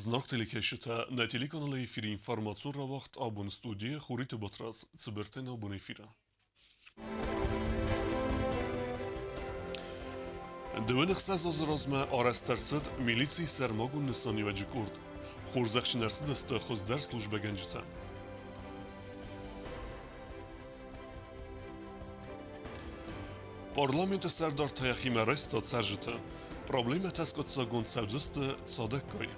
Зынаргъ телекӕсджытӕ, нӕ телеканалы эфиры информацион рауагъд абон студийы Хуриты Батрадз, цыбыртӕй нӕ абон эфиры. 26 азы размӕ арӕзт ӕрцыд милицийы сӕрмагонд нысаниуӕджы къорд. Хорзӕхджын ӕрцыдысты хуыздӕр службӕгӕнджытӕ. Парламенты сӕрдар та йӕхимӕ райста цӕрджыты. Проблемӕтӕ скъуыддзаггонд цӕудзысты цадӕггай.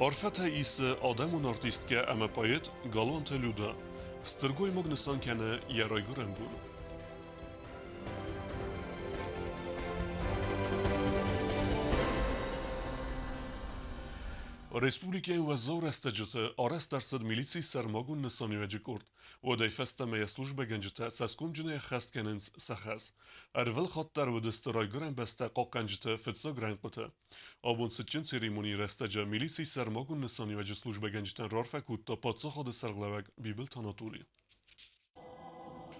Арфӕтӕ исы адӕмон артисткӕ ӕмӕ поэт Галуанты Люда. Стыр гоймаг нысан кӕны йӕ райгуырӕн бон. Республикӕйы уӕззау рӕстӕджыты арӕзт ӕрцыд милицийы сӕрмагонд нысаниуӕджы къорд. Уӕдӕй фӕстӕмӕ йӕ службӕгӕнджытӕ цӕсгомджынӕй ӕххӕст кӕнынц сӕ хӕс. Ӕрвылхатт дӕр уыдысты райгуырӕн бӕстӕ хъахъхъӕнджыты фыццаг рӕнхъыты. Абон цытджын церемонийы рӕстӕджы милицийы сӕрмагонд нысаниуӕджы службӕгӕнджытӕн раарфӕ кодта паддзахады сӕргълӕууӕг Бибылты Анатоли.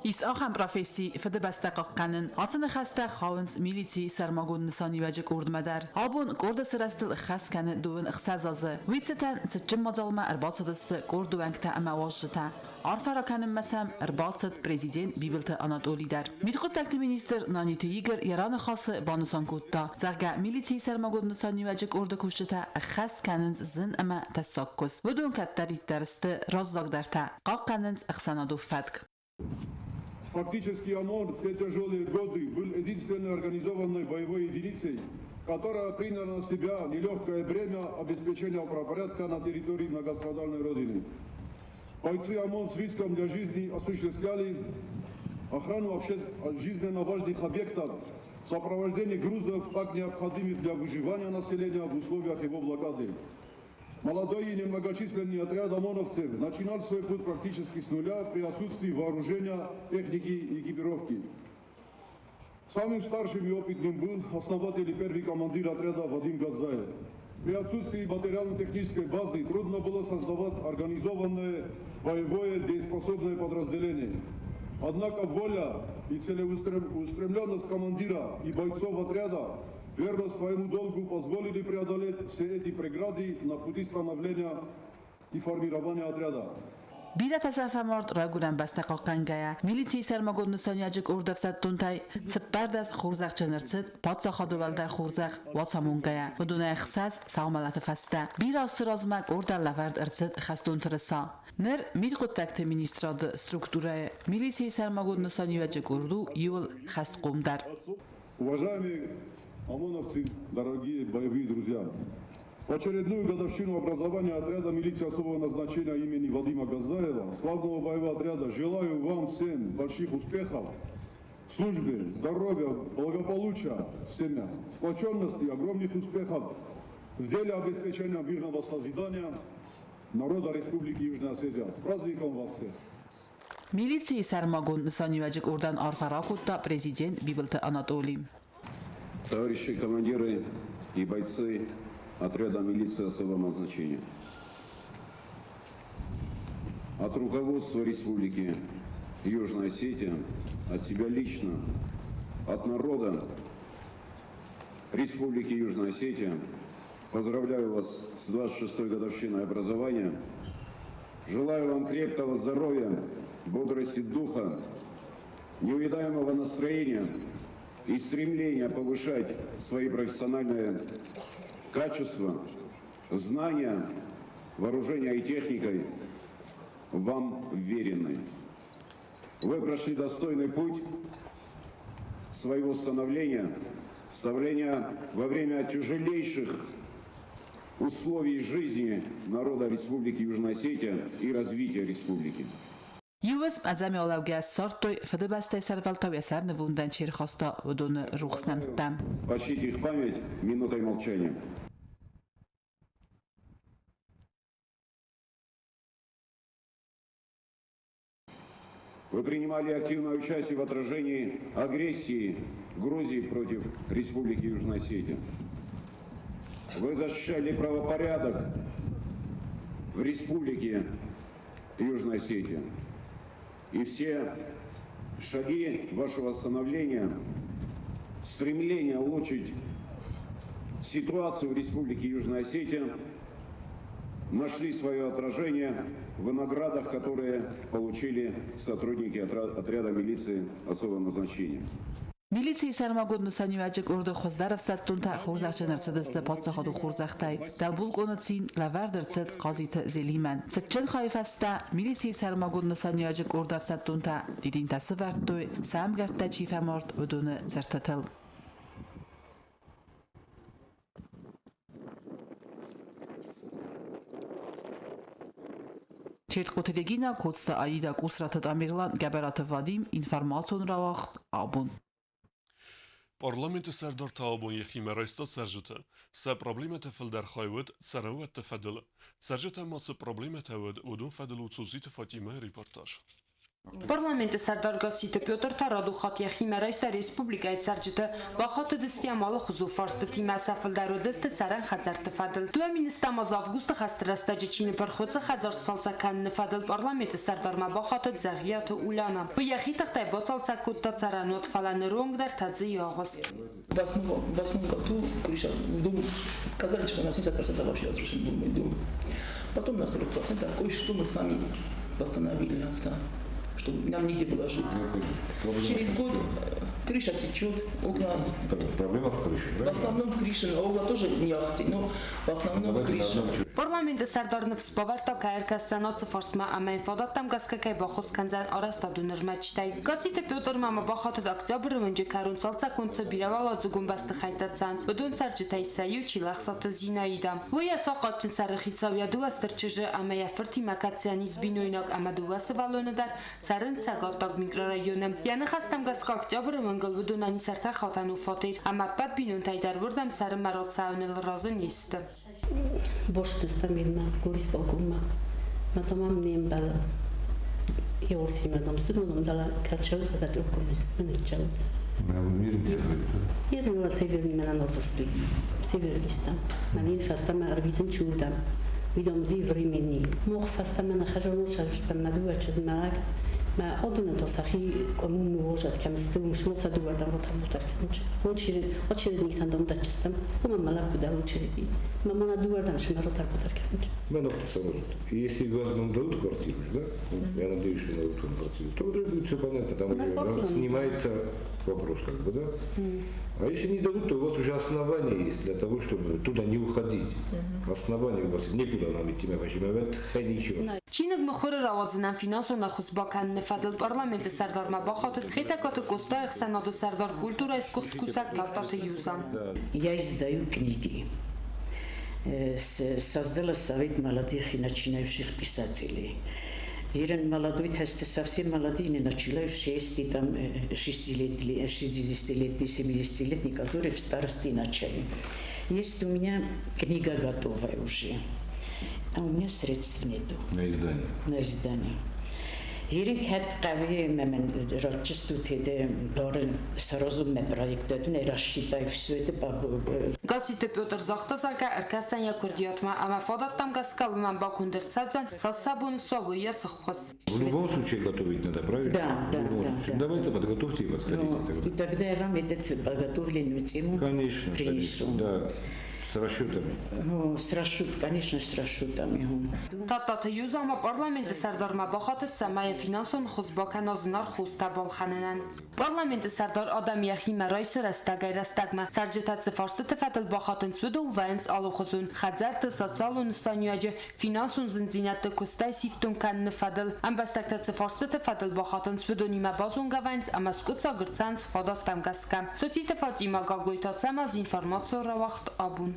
Ис ахӕм професси Фыдыбӕстӕ хъахъхъӕнын. Ацы ныхӕстӕ хауынц милицийы сӕрмагонд нысаниуӕджы къордмӕ дӕр. Абон къорды сырӕзтыл ӕххӕст кӕны 26 азы. Уый цытӕн цытджын мадзалмӕ ӕрбацыдысты къорды уӕнгтӕ ӕмӕ уазджытӕ. Арфӕ ракӕнынмӕ сӕм ӕрбацыд президент Бибылты Анатоли дӕр. Мидхъуыддӕгты министр Наниты Игорь йӕ раныхасы банысан кодта, зӕгъгӕ, милицийы сӕрмагонд нысаниуӕджы къорды кусджытӕ ӕххӕст кӕнынц зын ӕмӕ тӕссаг куыст. Уыдон кӕддӕриддӕр сты раззагдӕртӕ, хъахъхъӕнынц ӕхсӕнадон фӕтк. Фактически ОМОН в те тяжелые годы был единственной организованной боевой единицей, которая приняла на себя нелегкое бремя обеспечения правопорядка на территории многострадальной Родины. Бойцы ОМОН с риском для жизни осуществляли охрану жизненно важных объектов, сопровождение грузов, так необходимых для выживания населения в условиях его блокады. Молодой и немногочисленный отряд ОМОНовцев начинал свой путь практически с нуля при отсутствии вооружения, техники и экипировки. Самым старшим и опытным был основатель и первый командир отряда Вадим Газаев. При отсутствии материально-технической базы трудно было создавать организованное боевое дееспособное подразделение. Однако воля и целеустремленность командира и бойцов отряда, верность своему долгу позволили преодолеть все эти преграды на пути становления и формирования отряда. Бирӕтӕ сӕ фӕмард райгуырӕн бӕстӕ хъахъхъӕнгӕйӕ. Милицийы сӕрмагонд нысаниуӕджы къорд ӕфсӕддонтӕй 14 хорзӕхджын ӕрцыд паддзахады уӕлдӕр хорзӕх уацамонгӕйӕ. Уыдонӕй ӕхсӕз саумӕлӕты фӕстӕ. Бирӕ азты размӕ къордӕн лӕвӕрд ӕрцыд хӕстон тырыса. Ныр мидхъуыддӕгты министрады структурӕйы милицийы сӕрмагонд нысаниуӕджы къорд у иуыл хӕстхъомдӕр. Уважаемые ОМОНовцы, дорогие боевые друзья! В очередную годовщину образования отряда милиции особого назначения имени Вадима Газаева, славного боевого отряда, желаю вам всем больших успехов в службе, здоровья, благополучия в семьях, сплоченности, огромных успехов в деле обеспечения мирного созидания народа Республики Южная Осетия. С праздником вас всех! Милицийы сӕрмагонд нысаниуӕджы къордӕн арфӕ ракодта президент Бибылты Анатоли. Товарищи командиры и бойцы отряда милиции особого назначения. От руководства Республики Южная Осетия, от себя лично, от народа Республики Южная Осетия поздравляю вас с 26-й годовщиной образования. Желаю вам крепкого здоровья, бодрости духа, неувидаемого настроения и стремления повышать свои профессиональные качества, знания, вооружения и техникой вам вверены. Вы прошли достойный путь своего становления, становления во время тяжелейших условий жизни народа Республики Южная Осетия и развития республики. Иу уысм ӕдзӕмӕй лӕугӕ ссардтой Фыдыбӕстӕйы сӕрвӕлтау йӕ сӕрнывондӕн чи рхаста, уыдоны рухс нӕмттӕ. Почтите их память минутой молчания. Вы принимали активное участие в отражении агрессии Грузии против Республики Южная Осетия. Вы защищали правопорядок в Республике Южная Осетия. И все шаги вашего становления Стремление улучшить ситуацию в Республике Южная Осетия нашли свое отражение в наградах, которые получили сотрудники отряда милиции особого назначения. Милицийы сӕрмагонд нысаниуӕджы къорды хуыздӕр ӕфсӕддонтӕ хорзӕхджын ӕрцыдысты паддзахадон хорзӕхтӕй. Дӕлбулкъоны цин лӕвӕрд ӕрцыд Хъазиты Зелимӕн. Цытджын хайы фӕстӕ милицийы сӕрмагонд нысаниуӕджы къорды ӕфсӕддонтӕ дидинтӕ сывӕрдтой, сӕ ӕмгӕрттӕ чи фӕмард, уыдоны цыртытыл. Чертхъоты Регина, Коцты Аида, Къусраты Тамерлан, Гӕбӕраты Вадим, информацион рауагъд абон. Парламенты сӕрдар та абон йӕхимӕ райста цӕрджыты. Сӕ проблемӕты фылдӕр хай уыд цӕрӕнуӕтты фӕдыл. Цӕрджытӕн ма цы проблемӕтӕ уыд, уыдон фӕдыл у Цоциты Фатимӕйы репортаж. Парламенты сӕрдар Гасситы Петр та радухат йӕхимӕ райста республикӕйы цӕрджыты, бахатыдысты алыхуызон фарстытимӕ, сӕ фылдӕр уыдысты цӕрӕн хӕдзӕртты фӕдыл. 2 азы августы хӕсты рӕстӕджы чи ныппырх, уыцы хӕдзар сцалцӕг кӕныны фӕдыл парламенты сӕрдармӕ бахатыд Дзӕгъиаты Уляна. Уый йӕхи тыхтӕй бацалцӕг кодта цӕрӕнуат, фӕлӕ ныронг дӕр тӕдзы йӕ агъуыст. В восьмом году крыша, дом, сказали, что на 70% вообще разрушен был мой дом. Потом на 40% кое-что мы сами восстановили, да, чтобы нам негде было жить. Через год крыша течет, окна... Проблема в крыше, В основном крыша, окна тоже не ахти, но в основном крыша. Парламенты сӕрдар ныфс бавӕрдта, кӕй ӕркӕсдзӕн ацы фарстмӕ ӕмӕ йын фадӕттӕм гӕсгӕ кӕй баххуыс кӕндзӕн арӕзтадон ӕрмӕджытӕй. Гасситы Петрмӕ ма бахатыд октябры уынджы кӕрон цалцӕггонд цы бирӕуӕладзыгон бӕстыхӕйттӕ цӕуынц, уыдон цӕрджытӕй сӕ иу Чилӕхсаты Зинаида. Уый йӕ сахъатджын сӕры хицау йӕ дыууӕ стыр чызджы ӕмӕ йӕ фыртимӕ кӕцыйӕн ис бинойнаг ӕмӕ дыууӕ сывӕллоны дӕр, цӕрынц цӕгаттаг микрорайоны. Йӕ ныхӕстӕм гӕсгӕ октябры уынгыл уыдонӕн ис ӕртӕ хатӕны фатер, ӕмӕ ӕппӕт бинонтӕй дӕр уырдӕм цӕрынмӕ рацӕуыныл разы не сты. Бошдыстӕм иннӕ горисполкоммӕ. Мӕ тамам не мбӕлы. Иосимӕ дам качал этот документ Jedno северни ме на Норвестуй. Севернистам. Манин фастама арвитен чурдам. Видом ди времени. Мох фастама на хажано чарстам мадуа чазмалак. Ма одуна то сахи кому может кемстум шмоца дуардам ротам бутар кенч. Очередь очередник там дом дачестам. Ума малак куда очереди. Мама на дуардам шма ротар бутар кенч. Если вам дадут квартиру, да? Я надеюсь, что дадут вам квартиру, то уже будет все понятно, там уже снимается вопрос, как бы, да? А если не дадут, то у вас уже основания есть для того, чтобы туда не уходить. Основания у вас некуда нам идти, мы возьмем ничего. Чиныг мыхуыры рауадзынӕн финансон ӕххуыс бакӕныны фӕдыл парламенты сӕрдармӕ бахатыд Хетӕгкаты Къостайы ӕхсӕнады сӕрдар культурӕйы сгуыхт кусӕг Тадтаты Юзан. Я издаю книги. Создала Совет молодых и начинающих писателей. Ирен молодой, то есть совсем молодые, не начинающие, там, 60-летние, 70-летние, которые в старости начали. Есть у меня книга готовая уже, а у меня средств нету. На издание? На издание. Ирен хат قوي من رачистут это барын сразу мы проект это рассчитай все это. Гасситы Петр загъта, зӕгъгӕ, ӕркӕсдзӕн йӕ куырдиатмӕ ӕмӕ фадӕттӕм гӕсгӕ уымӕн баконд ӕрцӕудзӕн, цал сӕ бон суа, уыйас ӕххуыс. В любом случае готовить надо, правильно? Да, да, да, да. Давайте подготовьте и подходите тогда. И тогда я вам этот подготовленную тему конечно, принесу. Конечно, да. С расчетами? Ну, с расчет, конечно, с расчетами. Тадтаты Юза ма парламенты сӕрдармӕ бахатыд, цӕмӕй финансон ӕххуыс бакӕна зынаргъ хостӕ балхӕнынӕн. Парламенты сӕрдар адӕм йӕхимӕ райсы рӕстӕгӕй рӕстӕгмӕ. Цӕрджытӕ цы фарстыты фӕдыл бахатынц, уыдон вӕййынц алыхуызон хӕдзӕртты, социалон нысаниуӕджы, финансон зындзинӕдты куыстӕй сифтонг кӕныны фӕдыл. Ӕмбӕстӕгтӕ цы фарстыты фӕдыл бахатынц, уыдонимӕ базонгӕ вӕййынц ӕмӕ скъуыддзаг ӕрцӕуынц фадӕттӕм гӕсгӕ. Цоциты Фатима, Гаглойты Ацӕмӕз, информацион рауагъд абон.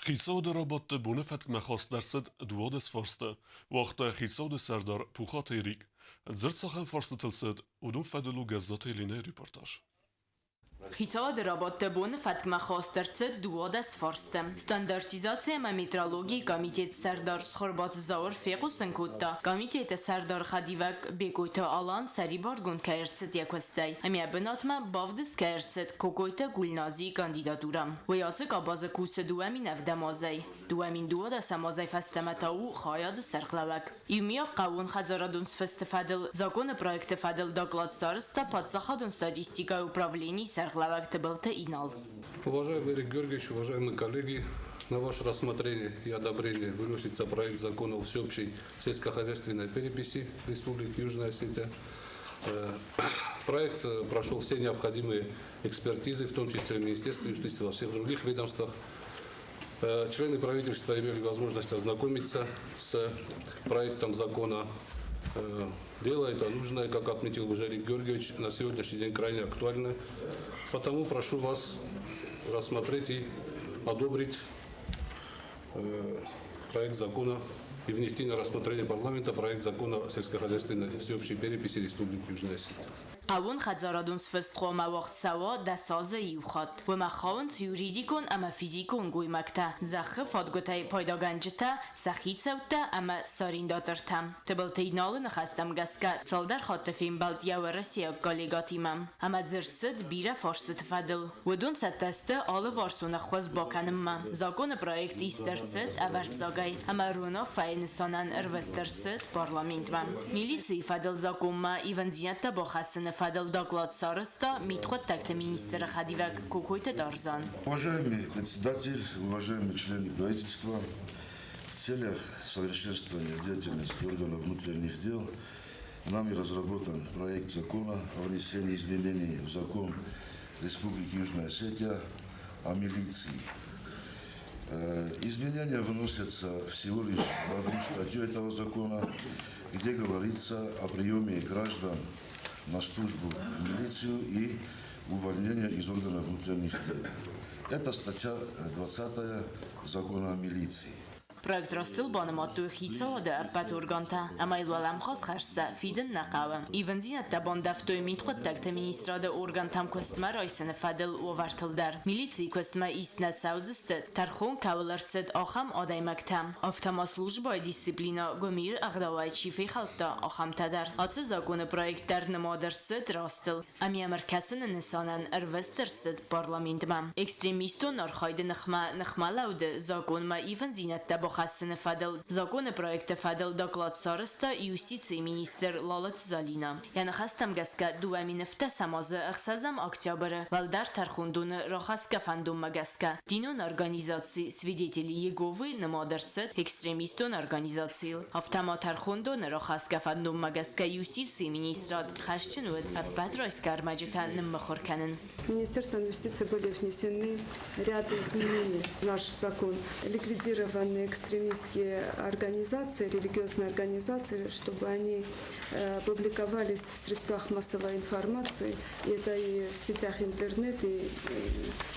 Хицауады рабадты боны фӕткмӕ хаст ӕрцыд 12 фарсты, уагъта хицауады сӕрдар Пухаты Эрик. Дзырд цахӕм фарстытыл цыд, уыдон фӕдыл у Гӕззаты Еленӕйы репортаж. Хицауады рабадты боны фӕткмӕ хаст ӕрцыд 12 фарсты. Стандартизаци ӕмӕ метрологийы комитеты сӕрдар Цхуырбаты Зауыр фехъусын кодта, комитеты сӕрдары хӕдивӕг Бекъойты Алан сӕрибаргонд кӕй ӕрцыд йӕ куыстӕй ӕмӕ йӕ бынатмӕ бавдыст кӕй ӕрцыд Кокойты Гульназийы кандидатурӕ. Уый ацы къабазы кусы 2007 азӕй. 2012 азӕй фӕстӕмӕ та у хайады сӕргълӕууӕг. Иумиаг хъӕууонхӕдзарадон сфысты фӕдыл законы проекты фӕдыл доклад сарӕзта паддзахадон статистикӕйы управленийы сӕргълӕууӕг Тыбылты Инал. Уважаемый Эрик Георгиевич, уважаемые коллеги, на ваше рассмотрение и одобрение выносится проект закона о всеобщей сельскохозяйственной переписи Республики Южная Осетия. Проект прошел все необходимые экспертизы, в том числе в Министерстве юстиции, во всех других ведомствах. Члены правительства имели возможность ознакомиться с проектом закона. Дело это нужное, как отметил уже Эрик Георгиевич, на сегодняшний день крайне актуально. Потому прошу вас рассмотреть и одобрить проект закона и внести на рассмотрение парламента проект закона о сельскохозяйственной всеобщей переписи Республики Южная Осетия. Хъӕууонхӕдзарадон сфыст хъуамӕ уагъд цӕуа 10 азы иу хатт. Уымӕ хауынц юридикон ӕмӕ физикон гоймӕгтӕ, зӕххы фадгуытӕй пайдагӕнджытӕ, сӕ хицӕуттӕ ӕмӕ сӕ арендатортӕ. Тыбылты Иналы ныхӕстӕм гӕсгӕ, цалдӕр хатты фембӕлд йӕ уӕрӕсейаг коллегӕтимӕ. Ӕмӕ дзырд цыд бирӕ фарстыты фӕдыл. Уыдон цӕттӕ сты алыварсон ӕххуыс бакӕнынмӕ. Законы проект ист ӕрцыд ӕвӕрццагӕй ӕмӕ ӕруынаффӕйы нысанӕн ӕрвыст ӕрцыд парламентмӕ. Милицийы фӕдыл закъонмӕ ивындзинӕдтӕ бахӕссыны фӕдыл доклад сарӕзта мидхъуыддӕгты министры хӕдивӕг Кокойты Тарзан. Уважаемый председатель, уважаемые члены правительства, в целях совершенствования деятельности органов внутренних дел нами разработан проект закона о внесении изменений в закон Республики Южная Осетия о милиции. Изменения вносятся всего лишь в одну статью этого закона, где говорится о приеме граждан на службу в милицию и увольнение из органов внутренних дел. Это статья 20 закона о милиции. Проект растыл банымадтой хицауады ӕппӕт органтӕ, ӕмӕ йыл уӕлӕмхас хӕрдзтӕ фидын нӕ хъӕуы. Ивындзинӕдтӕ бандӕвтой мидхъуыддӕгты министрады органтӕм куыстмӕ райсыны фӕдыл уавӕртыл дӕр. Милицийы куыстмӕ ист нӕ цӕудзысты, тӕрхон кӕуыл ӕрцыд, ахӕм адӕймӕгтӕ. Афтӕ ма службӕйы дисциплинӕ гуымир ӕгъдауӕй чи фехӕлдта, ахӕмтӕ дӕр. Ацы законы проект дӕр нымад ӕрцыд растыл. Ӕмӕ йӕм ӕркӕсыны нысанӕн ӕрвыст ӕрцыд парламентмӕ. Экстремистон архайды ныхмӕ ныхмӕлӕуды законмӕ ивындзинӕдтӕ бахӕссыны фӕдыл законы проекты фӕдыл доклад сарӕзта юстицийы министр Лалыты Залинӕ. Йӕ ныхӕстӕм гӕсгӕ 2017 азы 6 октябры Уӕлдӕр тӕрхондоны рахӕсгӕ фӕндонмӕ гӕсгӕ динон организаци Свидетели Иеговы нымад ӕрцыд экстремистон организацийыл. Афтӕ ма тӕрхондоны рахӕсгӕ фӕндонмӕ гӕсгӕ юстицийы министрад хӕсджын уыд ӕппӕт райсгӕ ӕрмӕджытӕ ныммыхуыр кӕнын. Министерством юстиции были внесены ряд изменений в наш закон. Ликвидированы экстремистские организации, религиозные организации, чтобы они публиковались в средствах массовой информации. И это и в сетях интернет, и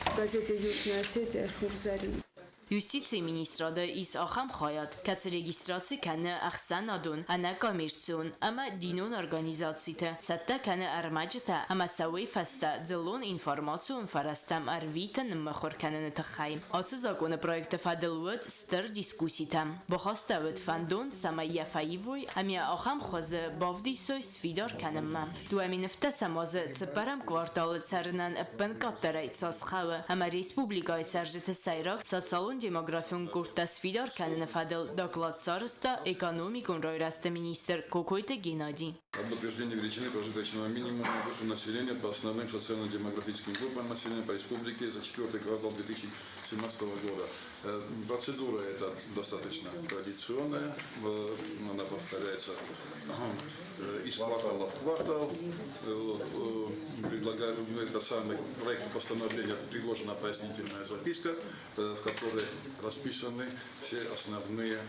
в газете «Южная Осетия» «Хурзарин». Юстицийы министрады ис ахӕм хайад, кӕцы регистраци кӕны ӕхсӕнадон, ӕнӕкоммерцион ӕмӕ динон организациты, цӕттӕ кӕны ӕрмӕджытӕ ӕмӕ сӕ уый фӕстӕ дзыллон информацион фӕрӕзтӕм ӕрвиты ныммыхуыр кӕныны тыххӕй. Ацы законы проекты фӕдыл уыд стыр дискусситӕ. Бахастӕуыд фӕндон, цӕмӕй йӕ фӕивой ӕмӕ ахӕм хуызы бавдисой сфидар кӕнынмӕ. 2017 азы цыппӕрӕм кварталы цӕрынӕн ӕппынкъаддӕрӕй цас хъӕуы ӕмӕ республикӕйы цӕрджыты сӕйраг социалон-демографион къордтӕ сфидар кӕныны фӕдыл доклад сарӕзта экономикон райрӕзты министр Кокойты Геннадий. Об утверждении величины прожиточного минимума душу населения по основным социально-демографическим группам населения по республике за четвертый квартал 2017 года. Процедура эта достаточно традиционная, она повторяется из квартала в квартал. Предлагаю, это самый проект постановления, предложена пояснительная записка, в которой расписаны все основные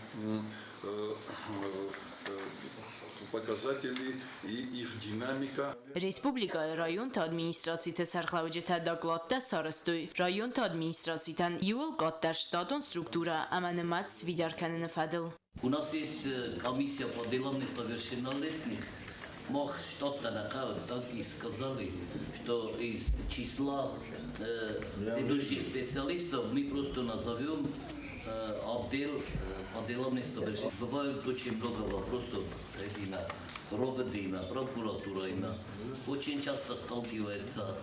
показатели и их динамика. Республикӕйы районты администрациты сӕргълӕуджытӕ докладтӕ сарӕзтой районты администрацитӕн иууыл къаддӕр штатон структурӕ ӕмӕ нымӕц сфидар кӕныны фӕдыл. У нас есть комиссия по делам несовершеннолетних. Мах что-то так и сказали, что из числа ведущих специалистов мы просто назовем отдел по делам несовершеннолетних. Бывают очень много вопросов именно РОВД, именно прокуратура, именно. Очень часто сталкиваются,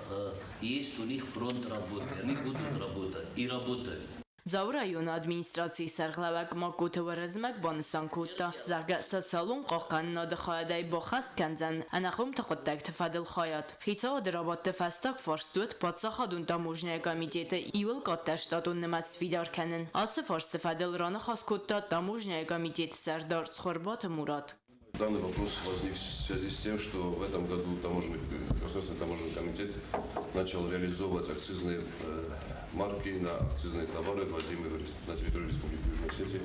есть у них фронт работы, они будут работать и работают. Дзауы районы администрацийы сӕргълӕууӕг Магкоты Уӕрӕзмӕг банысан кодта, зӕгъгӕ, социалон хъахъхъӕнынады хайадӕй баххӕст кӕндзӕн ӕнахъомты хъуыддӕгты фӕдыл хайад. Хицауады рабадты фӕстаг фарст уыд паддзахадон таможнӕйы комитеты иууыл къаддӕр штатон нымӕц сфидар кӕнын. Ацы фарсты фӕдыл раныхас кодта таможнӕйы комитеты сӕрдар Цхуырбаты Мурат. Данный вопрос возник в связи с тем, что в этом году Государственный таможенный комитет начал реализовывать акцизные марки на акцизные товары, ввозимые на территорию Республики Южная Осетия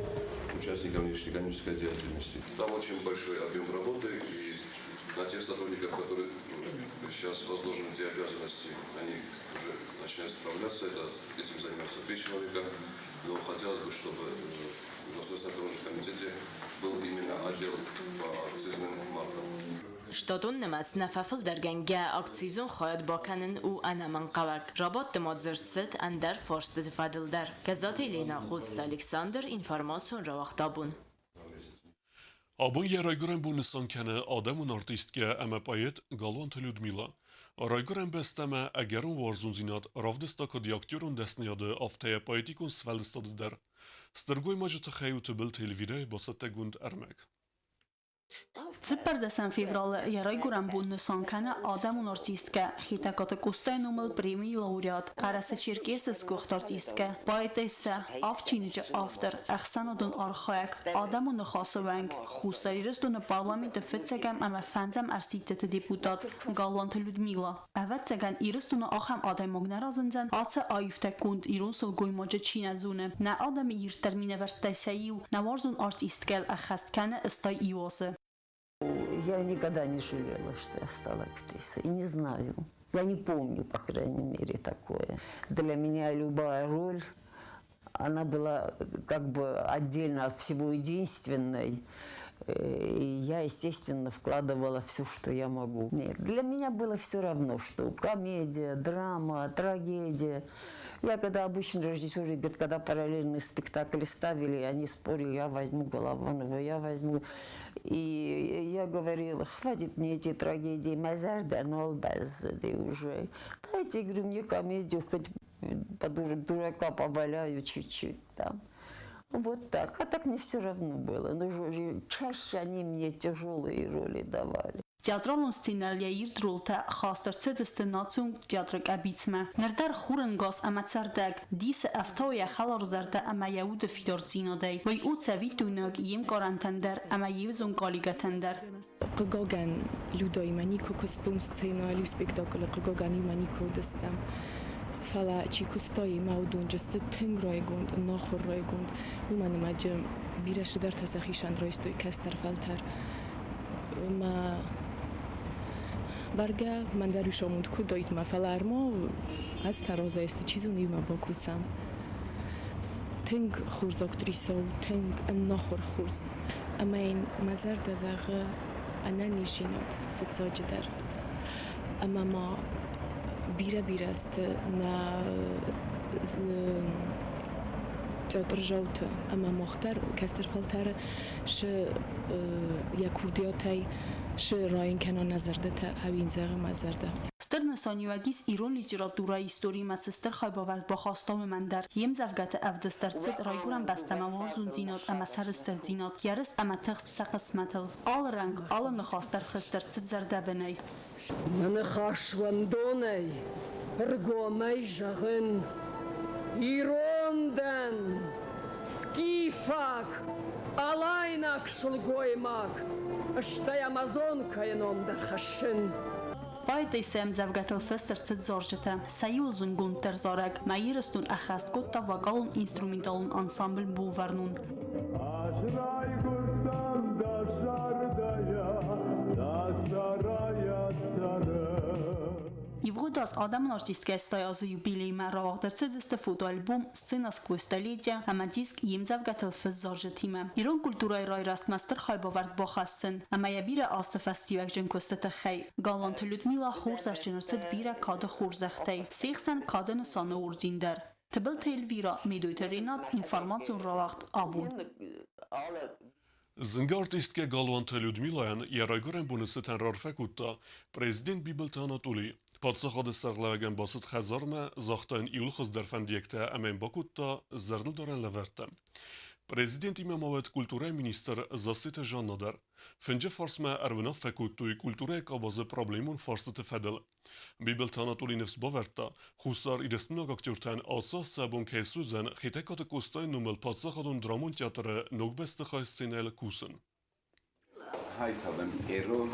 участникам внешнеэкономической деятельности. Там очень большой объем работы, и на тех сотрудников, которые сейчас возложены те обязанности, они уже начинают справляться. Этим занимаются 3 человека. Но хотелось бы, чтобы в Государственном таможенном комитете был именно отдел по акцизным маркам. Штатон нымӕц нӕ фӕфылдӕргӕнгӕ акцизон хайад бакӕнын у ӕнӕмӕнгхъӕуӕг. Рабадты ма дзырд цыд ӕндӕр фарстыты фӕдыл дӕр. Кӕзаты Елена, Хъоцты Александр, информацион рауагъд Абон. Абон йӕ райгуырӕн бон нысан кӕны адӕмон артисткӕ ӕмӕ поэт Галуанты Людмила. Райгуырӕн бӕстӕмӕ ӕгӕрон уарзондзинад равдыста куыд йӕ актерон дӕсныйады, афтӕ йӕ поэтикон сфӕлдыстады дӕр. Стыр гоймаджы тыххӕй у Тыбылты Эльвирӕйы бацӕттӕгонд ӕрмӕг. 14 февралы йӕ райгуырӕн бон нысан кӕны адӕмон артисткӕ, Хетӕгкаты Къостайы номыл премийы лауреат, Хъӕрӕсе-Черкесы сгуыхт артисткӕ, поэтессӕ, авд чиныджы автор, ӕхсӕнадон архайӕг, адӕмон ныхасы уӕнг, Хуссар Ирыстоны парламенты фыццӕгӕм ӕмӕ фӕндзӕм ӕрсидтыты депутат Галуанты Людмила. Ӕвӕццӕгӕн, Ирыстоны ахӕм адӕймаг нӕ разындзӕн, ацы аивтӕ конд ирон сылгоймаджы чи нӕ зоны. Нӕ адӕмы ирддӕр минӕвӕрттӕй сӕ иу, нӕ уарзон артисткӕйыл ӕххӕст кӕны 81 азы. Я никогда не жалела, что я стала актрисой. И не знаю. Я не помню, по крайней мере, такое. Для меня любая роль, она была как бы отдельно от всего единственной. И я, естественно, вкладывала все, что я могу. Нет, для меня было все равно, что комедия, драма, трагедия. Я когда обычно режиссеры говорят, когда параллельные спектакли ставили, они спорили, я возьму Голованова, я возьму. И я говорила, хватит мне эти трагедии, мӕ зӕрдӕ нал бӕззыди уже. Дайте, говорю, мне комедию, хоть по дурака поваляю чуть-чуть там. Вот так. А так мне все равно было. Но чаще они мне тяжелые роли давали. Театралон сценӕйыл йӕ ирд ролтӕ хаст ӕрцыдысты национ театры къӕбицмӕ. Ныр дӕр хурӕнгас ӕмӕ цӕрдӕг, дисы ӕфтауы йӕ хӕларзӕрдӕ ӕмӕ йӕ уды фидардзинадӕй. Уый у цӕвиттойнаг йе мкарӕнтӕн дӕр ӕмӕ йе взонг коллегӕтӕн дӕр. Хъыгагӕн, Людӕимӕ никуы куыстон сценӕйыл, иу спектаклы хъыгагӕн иумӕ никуы уыдыстӕм. Фӕлӕ чи куыста йемӕ, уыдон сты тынг райгонд, ӕнахуыр райгонд, уымӕн ӕмӕ бирӕ цыдӕртӕ сӕхицӕн райстой кӕстӕр фӕлтӕр. Мӕ бӕргӕ мӕн дӕр ис амонд куы уыдаид мӕ, фӕлӕ ӕрма ӕз та разӕй чи зоны иумӕ бакусӕм. Тынг хорз актрисӕ у, тынг ӕнахуыр хорз. Ӕмӕ йын мӕ зӕрдӕ зӕгъы ӕнӕниздзинад фыццаджыдӕр. Ӕмӕ ма бирӕ-бирӕ сты нӕ театрзауты ӕмӕ мах дӕр кӕстӕр фӕлтӕры шы йӕ курдиатӕй шы райын кӕна нӕ зӕрдӕтӕ, ӕви зӕгъы мӕ зӕрдӕ. Стыр нысаниуӕг ис ирон литературӕйы историмӕ цы стыр хайбавӕрд бахаста, уымӕн дӕр. Йе мдзӕвгӕты ӕвдыст ӕрцыд райгуырӕн бӕстӕмӕ уарзондзинад ӕмӕ сӕрыстырдзинад, йӕ рыст ӕмӕ тыхст сӕ хъысмӕтыл. Алы рӕнхъ, алы ныхас дӕр фыст ӕрцыд зӕрдӕбынӕй. Мӕ ныхас уӕндонӕй, ӕргомӕй зӕгъын: ирон дӕн, скифаг, алайнаг сылгоймаг, стӕй амазонкӕйы ном дӕр хӕссын. Поэтессӕ ӕмдзӕвгӕтыл фыст ӕрцыд зарджытӕ. Сӕ иуыл зындгонддӕр зарӕг «Мӕ Ирыстон» ӕххӕст кодта вокалон-инструменталон ансамбль «Бовӕрнон». Ӕз райгуырдтӕн дӕ зӕрдӕйӕ, дӕ цӕрайӕ цӕрын. Ивгъуыд аз адӕмон артисткӕ 80 азы юбилеймӕ рауагъд ӕрцыдысты фотоальбом «Сцена сквозь столетия» ӕмӕ диск йе мдзӕвгӕтыл фыст зарджытимӕ. Ирон культурӕйы райрӕзтмӕ стыр хайбавӕрд бахӕссын ӕмӕ йӕ бирӕ азты фӕстиуӕгджын куысты тыххӕй Галуанты Людмила хорзӕхджын ӕрцыд бирӕ кады хорзӕхтӕй, се хсӕн кады нысаны орден дӕр. Тыбылты Эльвира, Медойты Ренат, информацион рауагъд «Абон». Зынгӕ артисткӕ Галуанты Людмилайӕн йӕ райгуырӕн боны цытӕн раарфӕ кодта президент Бибылты Анатоли. Паддзахады сӕргълӕууӕгӕн бацыд хӕдзармӕ, загъта йын иууыл хуыздӕр фӕндиӕгтӕ ӕмӕ йын бакодта зӕрдылдарӕн лӕвӕрттӕ. Президентимӕ ма уӕд культурӕйы министр Зассеты Жанна дӕр. Фынджы фарсмӕ ӕруынаффӕ кодтой культурӕйы къабазы проблемон фарстыты фӕдыл. Бибылты Анатоли ныфс бавӕрдта, Хуссар Ирыстойнаг актертӕн ацы аз сӕ бон кӕй суыдзӕн Хетӕгкаты Къостайы номыл паддзахадон драмон театры ног бӕстыхайы сценӕйыл кусын. Цайтадӕм эрон.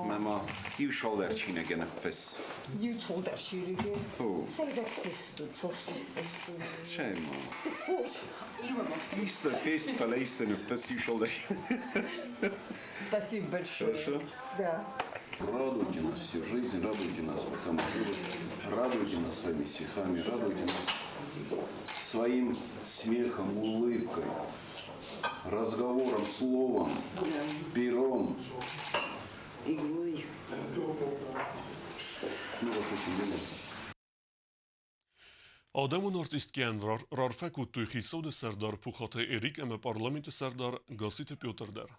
Мама, иу цалдӕр чиныгӕн ныффысс. Иу цалдӕр чиныгӕн? Сӕма. Исты тест, фӕлӕ исты ныффысс иу цалдӕр. Спасибо большое. Хорошо? Да. Радуйте нас всю жизнь, радуйте нас, пока мы живы, радуйте нас своими стихами, радуйте нас своим смехом, улыбкой, разговором, словом, пером. Иглой. Мы вас очень любим. Адӕмон артисткӕйӕн раарфӕ кодтой хицауады сӕрдар Пухаты Эрик ӕмӕ парламенты сӕрдар Гасситы Петр дӕр.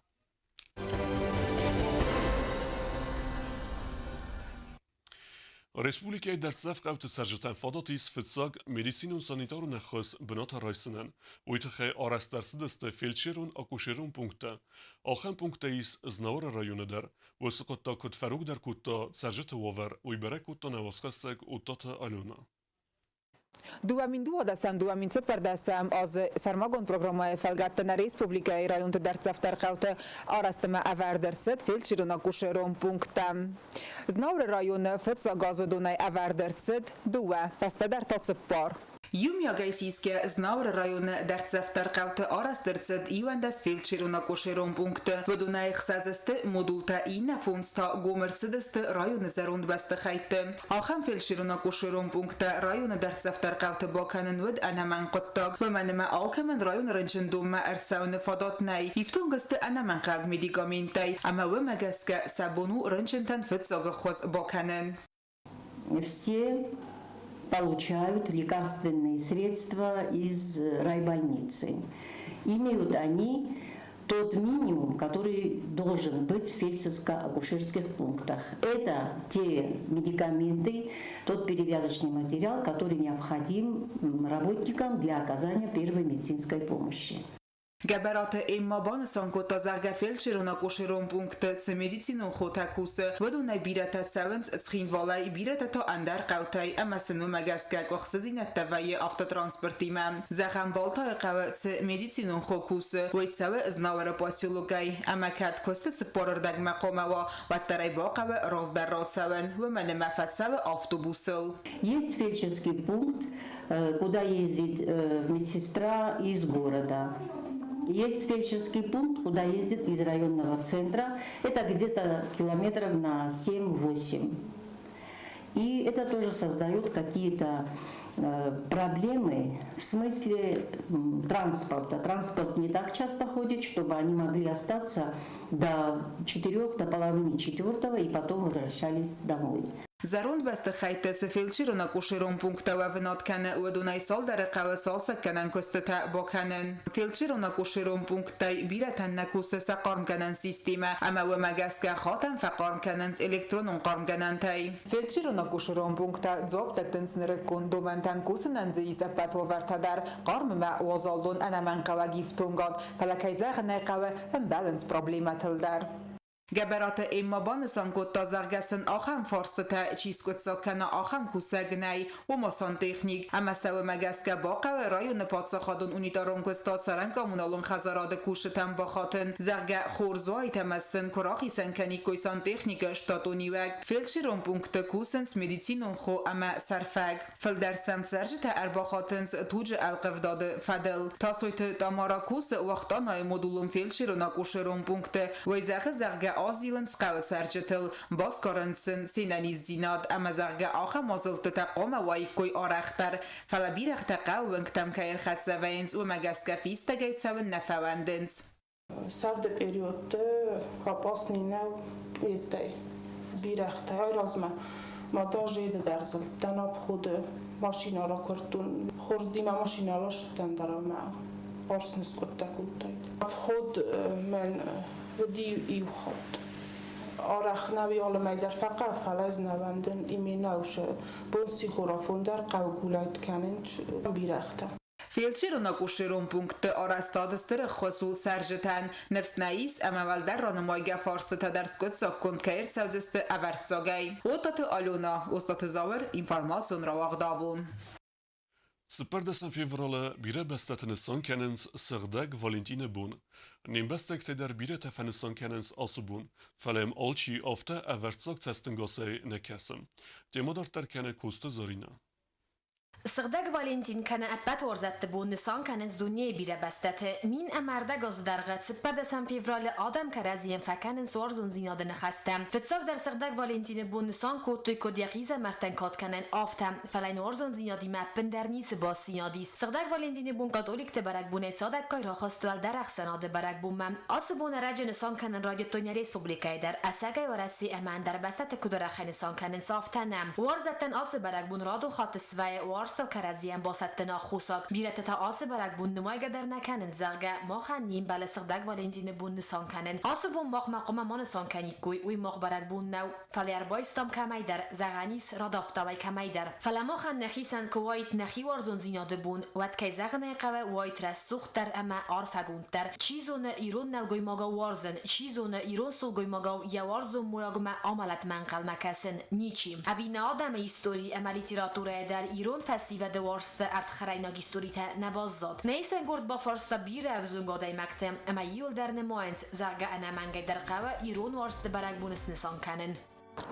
Республикӕйы дӕрддзӕф хъӕуты цӕрджытӕн фадат ис фыццаг медицинон-санитарон ӕххуыс бынаты райсынӕн. Уый тыххӕй арӕзт ӕрцыдысты фельдшерон-акушерон пункттӕ. Ахӕм пункттӕ ис Знауыры районы дӕр. Уыцы хъуыддаг куыд фӕрогдӕр кодта цӕрджыты уавӕр, уый бӕрӕг кодта нӕ уацхӕссӕг Оттаты Алена. 2012-2014 азы сӕрмагонд программӕйы фӕлгӕтты нӕ республикӕйы районты дӕрддзӕфдӕр хъӕуты арӕзт ӕмӕ ӕвӕрд ӕрцыд фельдшерон-акушерон пункттӕ. Знауыры районы фыццаг аз уыдонӕй ӕвӕрд ӕрцыд дыууӕ, фӕстӕдӕр та цыппар. Иумиагӕй сисгӕ Знауыры районы дӕрддзӕфдӕр хъӕуты арӕзт ӕрцыд 11 фельдшерон-акушерон пункты. Уыдонӕй ӕхсӕз сты модултӕ, иннӕ фондз та гом ӕрцыдысты районы зӕронд бӕстыхӕйтты. Ахӕм фельдшерон-акушерон пункттӕ районы дӕрддзӕфдӕр хъӕуты бакӕнын уыд ӕнӕмӕнгхъуыддаг, уымӕн ӕмӕ алкӕмӕн районы рынчындонмӕ ӕрцӕуыны фадат нӕй, ифтонг сты ӕнӕмӕнгхъӕуӕг медикаменттӕй ӕмӕ уымӕ гӕсгӕ сӕ бон у рынчынтӕн фыццаг ӕххуыс бакӕнын. Все получают лекарственные средства из райбольницы. Имеют они тот минимум, который должен быть в фельдшерско-акушерских пунктах. Это те медикаменты, тот перевязочный материал, который необходим работникам для оказания первой медицинской помощи. Гӕбӕраты Эмма банысан кодта, зӕгъгӕ, фельдшерон-акушерон пункты цы медицинон хотӕ кусы, уыдонӕй бирӕтӕ цӕуынц Цхинвалӕй, бирӕтӕ та ӕндӕр хъӕутӕй ӕмӕ сын уымӕ гӕсгӕ къуыхцыдзинӕдтӕ вӕййы автотранспортимӕ. Зӕгъӕм, Балтайы хъӕуы цы медицинон хо кусы, уый цӕуы Знауыры поселокӕй ӕмӕ кӕд куысты цыппорырдӕгмӕ хъуамӕ уа, уӕддӕр ӕй бахъӕуы раздӕр рацӕуын, уымӕн ӕмӕ фӕцӕуы автобусыл. Есть фельдшерский пункт, куда ездит медсестра из города. Есть фельдшерский пункт, куда ездит из районного центра. Это где-то километров на 7-8. И это тоже создает какие-то проблемы в смысле транспорта. Транспорт не так часто ходит, чтобы они могли остаться до 4, до половины четвертого и потом возвращались домой. Зӕронд бӕстыхӕйтты цы фельдшерон-акушерон пункттӕ уӕвынад кӕны, уыдонӕй цалдӕры хъӕуы цалцӕггӕнӕн куыстытӕ бакӕнын. Фельдшерон-акушерон пункттӕй бирӕтӕн нӕ кусы сӕ хъармгӕнӕн системӕ ӕмӕ уымӕ гӕсгӕ хатӕн фӕхъарм кӕнынц электронон хъармгӕнӕнтӕй. Фельдшерон-акушерон пункттӕ дзуапп дӕттынц нырыккон домӕнтӕн, кусынӕн дзы ис ӕппӕт уавӕртӕ дӕр, хъарм ӕмӕ уазал дон ӕнӕмӕнгхъӕуӕг ифтонгад, фӕлӕ кӕй зӕгъын ӕй хъӕуы, ӕмбӕлынц проблемӕтыл дӕр. Гӕбӕраты Эмма банысан кодта, зӕгъгӕ сын ахӕм фарстытӕ чи скъуыддзаг кӕна, ахӕм кусӕг нӕй, ома сантехник. Ӕмӕ сӕ уымӕ гӕсгӕ бахъӕуы районы паддзахадон унитарон куыстуат цӕрӕн-коммуналон хӕдзарады кусджытӕм бахатын, зӕгъгӕ, хорз уаид ӕмӕ сын куы рахицӕн кӕниккой сантехникы штатон иуӕг. Фельдшерон пункты кусынц медицинон хо ӕмӕ сӕрфӕг. Фылдӕр сӕм цӕрджытӕ ӕрбахатынц туджы ӕлхъывдады фӕдыл. Тасойты Тамара кусы Уахтъанайы модулон фельдшерон-акушерон пункты. Уый зӕгъы, зӕгъгӕ, азилынц хъӕуы цӕрджытыл, басгарынц сын се нӕниздзинад ӕмӕ зӕгъгӕ ахӕм мадзӕлттытӕ хъуамӕ уаиккой арӕхдӕр, фӕлӕ бирӕгътӕ хъӕуы уынгтӕм кӕй ӕрхӕццӕ вӕййынц, уымӕ гӕсгӕ фистӕгӕй цӕуын нӕ фӕуӕндынц. Сӕрды периодты опасный нӕу пъеттӕй бирӕгътӕ. Айразмӕ ма даже еды дӕр зылдтӕн обходы машинӕ ракуырдтон. Хорз димӕ машинӕ ласыдтӕн дӕр ӕмӕ арс ныскъуыдтӕ кодтаид. Обход мӕн уыди иу хатт. Арӕх нӕу алымӕй дӕр фӕхъӕуы, фӕлӕ ӕз нӕ уӕндын именно уыцы бон сихорафон дӕр хъӕуы гулайт кӕнын бирӕгътӕ. Фельдшерон-акушерон пунктты арӕзтад стыр ӕххуыс у цӕрджытӕн. Ныфс нӕ ис, ӕмӕ уӕлдӕр ранымайгӕ фарстытӕ дӕр скъуыддзаггонд кӕй ӕрцӕудзысты ӕвӕрццагӕй. Отаты Алена, Остъаты Зауыр, информацион рауагъд абон. 14 февралы бирӕ бӕстӕты нысан кӕнынц Сыгъдӕг Валентины бон. Не мбӕстӕгтӕй дӕр бирӕтӕ фӕнысан кӕнынц ацы бон, фӕлӕ йӕм алчи афтӕ ӕвӕрццаг цӕстӕнгасӕй нӕ кӕсы. Темӕ дарддӕр кӕны Коцты Зӕринӕ. Сыгъдӕг Валентин кӕнӕ ӕппӕт уарзӕтты бон нысан кӕнынц дунейы бирӕ бӕстӕты. 1040 азы дӕргъы 14 февралы адӕм кӕрӕдзийӕн фӕкӕнынц уарзондзинады ныхӕстӕ. Фыццагдӕр Сыгъдӕг Валентины бон нысан кодтой куыд йӕ хъизӕмӕрттӕн кад кӕнӕн, афтӕ. Фӕлӕ йын уарзондзинадимӕ ӕппындӕр ницы бастдзинад ис. Сыгъдӕг Валентины бон католикты бӕрӕгбонӕй цадӕггай рахызт уӕлдӕр ӕхсӕнады бӕрӕгбонмӕ. Ацы бон ӕрӕджы нысан кӕнын райдыдтой нӕ республикӕйы дӕр. Ӕцӕгӕй Уӕрӕсе ӕмӕ ӕндӕр бӕстӕты куыд арӕхӕй нысан кӕнынц, афтӕ нӕ. Уарзӕттӕн ацы бӕрӕгбон радон хатт свӕййы уарзтыл кӕрӕдзийӕн басӕттыны аххосаг. Бирӕтӕ та ацы бӕрӕгбон нымайгӕ дӕр нӕ кӕнынц, зӕгъгӕ, махӕн не мбӕлы Сыгъдӕг Валентины бон нысан кӕнын. Ацы бон махмӕ хъуамӕ ма нысан кӕниккой, уый мах бӕрӕгбон нӕу, фӕлӕ ӕрбайстам кӕмӕйдӕр, зӕгъӕн ис, радавтам ӕй кӕмӕйдӕр. Фӕлӕ махӕн нӕхицӕн куы уаид нӕхи уарзондзинады бон, уӕд, кӕй зӕгъын ӕй хъӕуы, уаид рӕсугъддӕр ӕмӕ арфӕгонддӕр. Чи зоны, ирон нӕлгоймагау уарзын, чи зоны, ирон сылгоймагау йӕ уарзон мойагмӕ амӕлӕтмӕ ӕнхъӕлмӕ кӕсын. Ничи. Ӕви нӕ адӕмы истори ӕмӕ литературӕйы дӕр ирон фӕсивӕды уарзты ӕрдхӕрӕйнаг историтӕ нӕ баззад. Нӕ исӕнгорд бафарста бирӕ ӕвзонг адӕймӕгты, ӕмӕ иуылдӕр нымайынц, зӕгъгӕ, ӕнӕмӕнгӕй дӕр хъӕуы ирон уарзты бӕрӕгбон снысан кӕнын.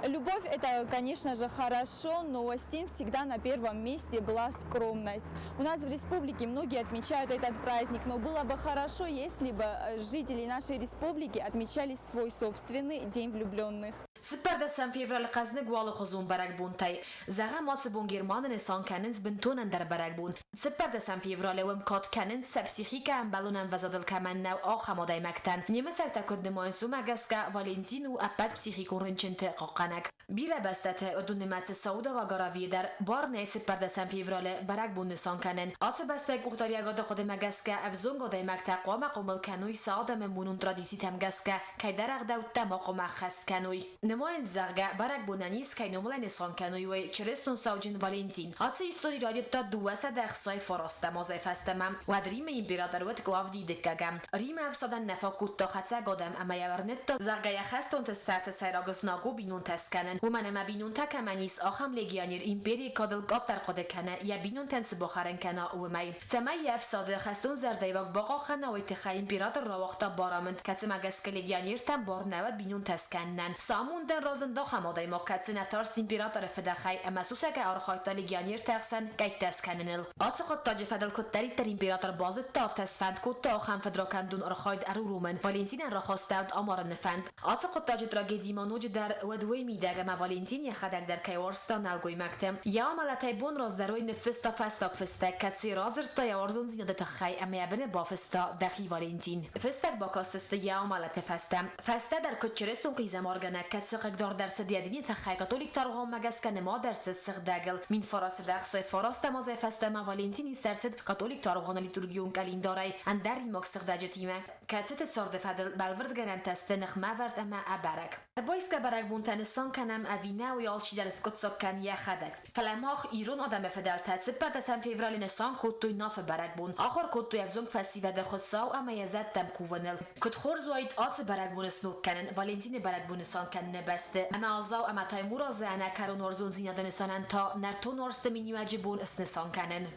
Любовь – это, конечно же, хорошо, но Остин всегда на первом месте была скромность. У нас в республике многие отмечают этот праздник, но было бы хорошо, если бы жители нашей республики отмечали свой собственный День влюбленных. 14 февралы хъӕзныг у алыхуызон бӕрӕгбонтӕй. Зӕгъӕм, ацы бон Германы нысан кӕнынц бынтон ӕндӕр бӕрӕгбон. 14 февралы уым кад кӕнынц, сӕ психикӕ ӕмбӕлон ӕмвӕзадыл кӕмӕн нӕу, ахӕм адӕймӕгтӕн. Немыцӕгтӕ куыд нымайынц, уымӕ гӕсгӕ Валентин у ӕппӕт психикон рынчынты хъахъхъӕнӕг. Бирӕ бӕстӕты, уыдон нымӕцы Саудоваг Аравийы дӕр, бар нӕй 14 февралы бӕрӕгбон нысан кӕнын. Ацы бӕстӕйы къухдариӕгады хъуыдымӕ гӕсгӕ ӕвзонг адӕймӕгтӕ хъуамӕ хъомыл кӕной сӕ адӕмы монон традицитӕм гӕсгӕ, кӕйдӕр ӕгъдӕуттӕ ма хъуамӕ ӕххӕст кӕной. Нымайынц, зӕгъгӕ, бӕрӕгбонӕн ис, кӕй номыл ӕй нысан кӕной, уый чырыстон сауджын Валентин. Ацы истори райдыдта 269 азӕй фӕстӕмӕ. Уӕд Римы император уыд Клавдий Дыккӕгӕм. Римы ӕфсадӕн нӕ фӕкодта хӕцӕг адӕм ӕмӕ йӕ уырныдта, зӕгъгӕ, йӕ хӕстонты сӕрты сӕйраг знаг у бинонтӕ скӕнын. Уымӕн ӕмӕ бинонтӕ кӕмӕн ис, ахӕм легионер империйы кадыл къаддӕр хъуыды кӕны, йӕ бинонтӕн цы бахӕрын кӕна, уымӕй. Цӕмӕй йӕ ӕфсады хӕстон зӕрдӕйваг бахъахъхъӕна, уый тыххӕй император рауагъта барамынд, кӕцымӕ гӕсгӕ легионертӕн бар нӕ уыд бинонтӕ скӕнынӕн. Цы амондӕн разынд ахӕм адӕймаг, кӕцы нӕ тарст императоры фыдӕхӕй ӕмӕ сусӕгӕй архайдта легионерты ӕхсӕн къӕйттӕ скӕныныл. Ацы хъуыддаджы фӕдыл куыддӕриддӕр император базыдта, афтӕ сфӕнд кодта ахӕм фыдракӕндон архайд ӕруромын. Валентинӕн рахастӕуыд амарыны фӕнд. Ацы хъуыддаджы трагеди ма ноджыдӕр уӕд уый мидӕг, ӕмӕ Валентин йӕхӕдӕг дӕр кӕй уарзта нӕлгоймӕгты. Йӕ амӕлӕтӕй бон раздӕр уый ныффыста фӕстаг фыстӕг, кӕцыйы радзырдта йӕ уарзондзинады тыххӕй ӕмӕ йӕ быны бафыста Дӕхи Валентин. Фыстӕг бакастысты йӕ амӕлӕты фӕстӕ. Фӕстӕдӕр куыд чырыстон хъизӕмаргӕнӕг, кӕцы хъыгдард ӕрцыд йӕ дини тыххӕй католик таргъуанмӕ гӕсгӕ нымад ӕрцыд сыгъдӕгыл. 1969 азӕй фӕстӕмӕ Валентин ист ӕрцыд католик таргъуаны литургион къӕлиндарӕй ӕндӕр римаг сыгъдӕджытимӕ, кӕцыты царды фӕдыл бӕлвырдгӕнӕнтӕ сты ныхмӕвӕрд ӕмӕ ӕбӕрӕг. Ӕрбайсгӕ бӕрӕгбонтӕ нысан кӕнӕм ӕви нӕ, уый алчидӕр скъуыддзаг кӕны йӕхӕдӕг. Фӕлӕ мах, ирон адӕмы фыдӕлтӕ, 14 февралы нысан кодтой Нафы бӕрӕгбон, ахуыр кодтой ӕвзонг фӕсивӕды Хуыцау ӕмӕ йӕ зӕдтӕм кувыныл. Куыд хорз уаид ацы бӕрӕгбоны сног кӕнын Валентины бӕрӕгбон нысан кӕныны бӕсты, ӕмӕ Азау ӕмӕ Таймуразы ӕнӕкӕрон уарзондзинады нысанӕн та нӕртон уарзты миниуӕджы бон снысан кӕнын.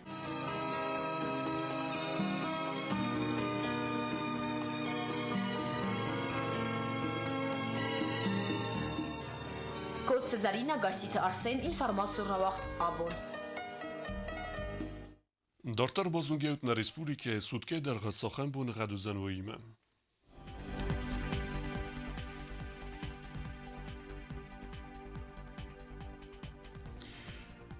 Коцты Зӕринӕ, Гасситы Арсен, информацион рауагъд абон. Дарддӕр базонгӕут нӕ республикӕйы суткӕйы дӕргъы цахӕм боныгъӕд уыдзӕн, уыимӕ.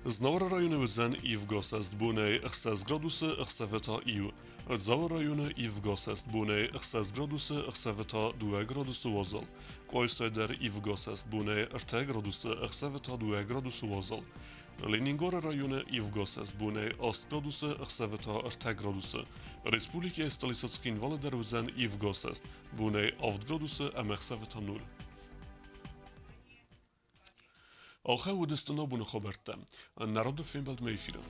Знауыры районы уыдзӕн ивгӕ сӕст бонӕй 6 градусы, ӕхсӕвы та иу. Дзауы районы ивгӕ сӕст бонӕй 6 градусы, ӕхсӕвы та 2 градусы уазал. Къуайсайы дӕр ивгӕ сӕст бонӕй 3 градусы, ӕхсӕвы та 2 градусы уазал. Ленингоры районы ивгӕ сӕст бонӕй 8 градусы, ӕхсӕвы та 3 градусы. Республикӕйы столицӕ Цхинвалы дӕр уыдзӕн ивгӕ сӕст бонӕй 7 градусы ӕмӕ ӕхсӕвы та 0. Ахӕм уыдысты нӕ боны хабӕрттӕ. Народы фембӕлдмӕ эфиры.